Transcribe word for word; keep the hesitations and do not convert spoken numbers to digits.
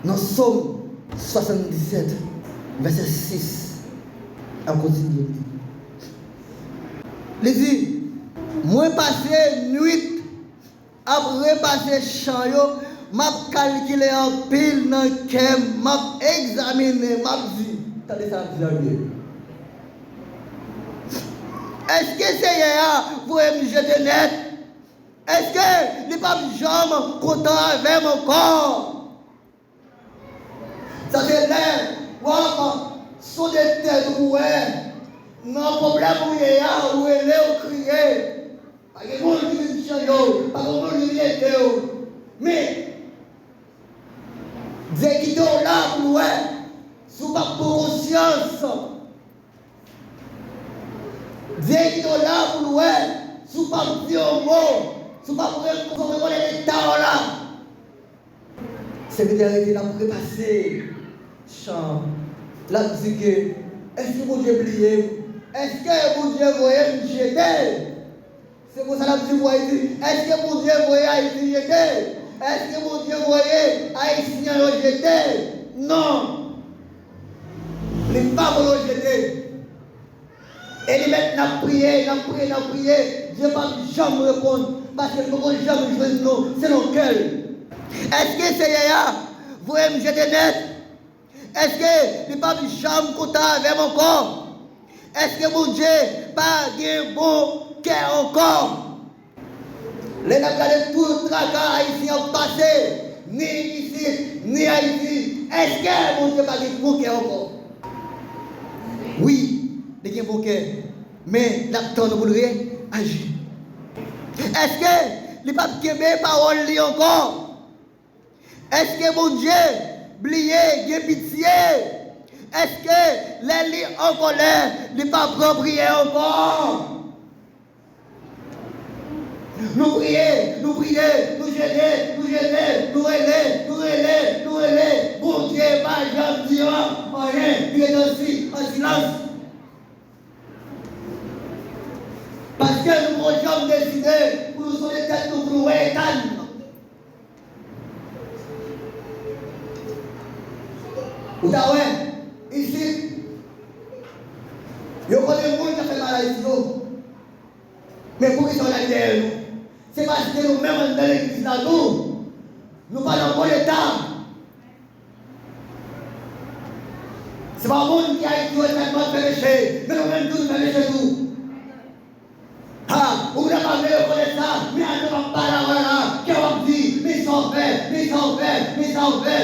Nan Sòm swasanndiznèf, vèsè sis, n ap kontinye li. Li di, mwen pase nwit ap repase chan yo, m ap kalkile anpil nan kè m, m ap egzamine, m ap di, tande sa l ap di an byen. Èske Seyè a voye m jete nèt? Èske li p ap janm kontan avè m ankò? Sa se lè w ap sonde tèt ou, wè nan pwoblèm ou ye a, ou rele, ou kriye. Pa gen moun ki vin chanje w, pa gen moun ki vin ede w. Men, Dye kite w la pou l wè si w p ap pran konsyans. Dye kite w la pou l wè si w p ap di yon mo, si w p ap re-, si w rekonèt eta w la. Sèvitè a rete l ap repase chan an. L ap di ke, èske Bondye bliye m? Èske Bondye voye m jete? Se konsa l ap di pou Ayiti. Èske Bondye voye Ayiti jete? Èske Bondye voye Ayisyen yo jete? Non. Li pa voye yo jete. E li mèt n ap priye, n ap priye, n ap priye. Dye p ap janm reponn, paske l poko janm jwenn nou, se nan kè l. Èske Seyè a voye m jete nèt? Èske li p ap janm kontan avè m ankò? Èske Bondye pa gen bon kè ankò? Lè n ap gade tout traka Ayisyen ap pase, ni isit, ni Ayiti, èske Bondye pa gen bon kè ankò? Wi, li gen bon kè, men l ap tann pou l reyaji. Èske li p ap kenbe pawòl li ankò? Èske Bondye bliye gen pitye? Èske lè li an kòlè, li pa pran priyè ankò? Nou priye, nou priye, nou jene, nou jene, nou rele, nou rele, nou rele. Bondye pa janm di anyen, li rete an si-, an silans. Paske nou poko janm deside pou nou sonde tèt nou, pou nou wè eta n. Ou ta wè, isit, yo konnen moun k ap fè maladi yo. Men poukisa yo t ale dèyè nou? Se paske nou menm anndan legliz la tou, nou pa nan bon eta. Se pa moun ki Ayiti yo sèlman k fè peche, men nou menm tou nou fè peche tou. Ha, ou ta pa vle rekonèt sa, men atò w ap pale avè la, kè w ap di, men sa w fè, men sa w fè, men sa w fè.